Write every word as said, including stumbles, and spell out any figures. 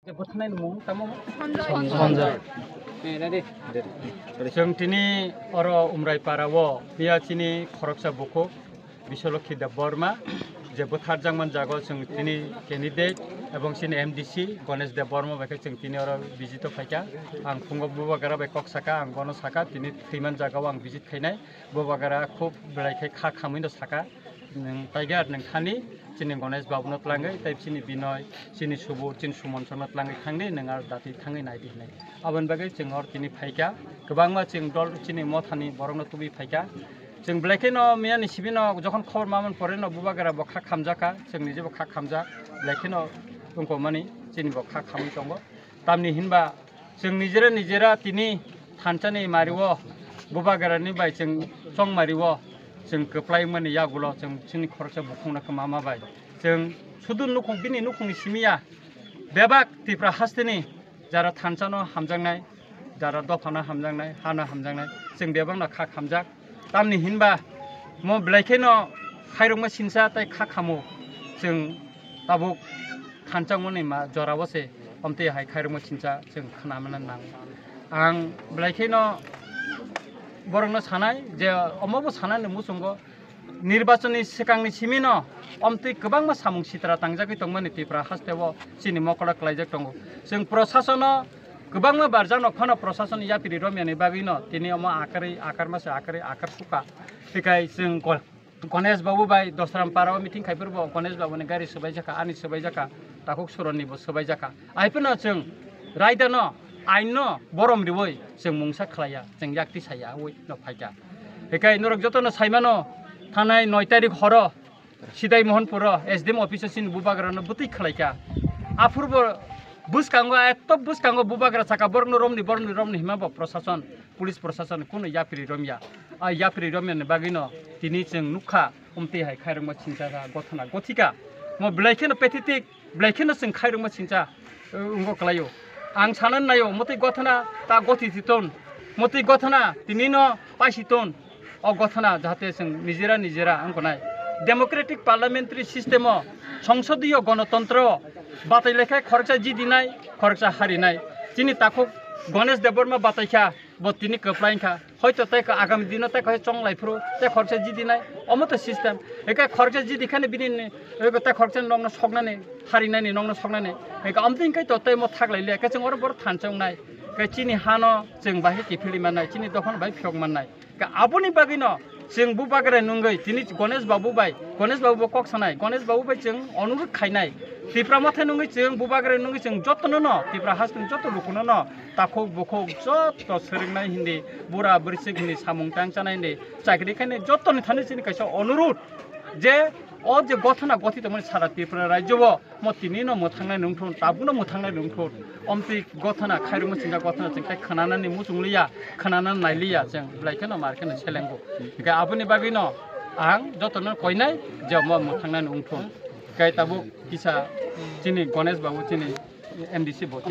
Bwthanai mung tamo? Sonjoy. Chwng tini oro Umrai para o biya chini khoroksa bukhuk Biswalokhi Debbarma je bwtharjakman jago chwng tini candidate ebong chini M D C Ganesh Debbarma bai khe chwng tini oro visit o phaikha. Ang phungo bubagra bai kok saka, ang bono saka tini thwiman jaga o ang visit khainai. Bubagra khub belai khe kha khamwi no saka. Nwng taiga nwng thani chini Ganesh Babu no twlangwi, tei chini Binoy, chini Subur, chini Suman chwngno twlangwi thangdi, nwng aro dati thangwi naidi hinwi. Aboni bagwi chwng hor tini phaikha, kwbangma chwng dol chini mothani borokno tubui phaikha. Chwng belai kheno miyani simi no jokhon khobor mamani pore no bubagra bo kha khamjakha, chwng nije bo kha khamjak, belai kheno wngkokmani chini bo kha khamwi tongo. Tamni hinba chwng nijera nijera tini thansa ni mari o bubagra ni bai chwng chongmari o chwng kwplai mani yagulo chwng chini khoroksa bukhuk no kwma ma bai chwng sudu nukhung bini nukhung ni simi ya bebak Tripura haste ni jara thansa no hamjaknai, jara dopha no hamjaknai, ha no hamjaknai chwng bebak no kha khamjak. Tamni hinba mo belai kheno khairokma sinsa tei kha khamo chwng tabuk khanchangmani ma jorao se omtwi hai khairokma sinsa chwng khna mano nang. Ang belai kheno borokno sanai je omo bo sanani muchungo nirbachonni swkangni simino omtwi kwbangma samung sitra tangjagwi tongmani Tripura hasteo chini mokolo klaijak tongo. Chwng prosasono kwbangma barjak no phano prosason yapiri romyani bagwino tini omo akarwi akarma se akarwi akar suka. Hikai chwng Go-, Ganesh Babu bai Dosram para o meeting khai phuru bo Ganesh Babu ni gari swbai jakha, ani swbai jakha, takhuk Suron ni bo swbai jakha. Ai phano chwng raida no, ain no borom riwi chwng mungsa khlaiya, chwng yakti saya ui no phaikha. Hikai norok joto no saimano thanai noi tarik horo Sidai Mohanpuro S D M office o chini bubagrano bwtwi khwlaikha. Aphurbo bwskango, eto bwskango bubagra saka borokno romni, borokni, romni hima bo prosason, police prosason kuno yapri romya. A yapri romyani bagwino tini chwng nukha, omtwi hai khairokma sincha gothana gothika. Mo belai kheno pathetic, belai kheno chwng khairokma sincha. Wngkha kwlaio. Ang sanani naio, mwtwi gothana ta gothi si ton, mwtwi gothana tinino paisi ton. O gothana jahate chwng nijera nijera wngkha nai. Democratic parliamentary system o, songsodiyo gonotontro o batai laikha khoroksa jidinai, khoroksa harinai. Chini takhuk Ganesh Debbarma bataikha, bo tini kwplai wngkha. Hoito tei ka agami dino tei kaisa chonglai phuru tei khoroksa jidinai, omo to system. Eke khoroksa jidikhani bini ni, eke tei khoroksa nokno soknani, harinani nokno soknani. Eke amtwi hwnkhe to tei mo thaklai liya, khe chwng oro borok thansa wngnai. Khe chini hano chwng bahai kiphilwi mannai, chini dophano bahai phiyok mannai. Khe aboni bagwino chwng bubagra nungwi tini Ganesh Babu bai, Ganesh Babu bo kok sanai, Ganesh Babu bai chwng onurudh khainai. Tipra Motha nungwi chwng bubagra nungwi chwng jotono no, Tipra hasteni joto lukuno no, takhuk bukhuk joto swrwngnai hindi, bura bwrwisik hindi, samung tang chanai hindi, chakri khainai jotoni thani chini kaisa onurudh je o je gothana gothi tongmani sara Tripura rajyo o mo tini no mwthangnai nungthun, tabukno mwthangnai nungthun. Omtwi gothana khairokma sinjak gothana chwng tei khwnanani muchung liya, khwnanani nai liya chwng belai kheno mar kheno selengo. Hingkhe aboni bagwino ang jotono koinai je mo mwthangnai nungthun. Hingkhe tabuk kisa chini Ganesh Babu chini M D C bo.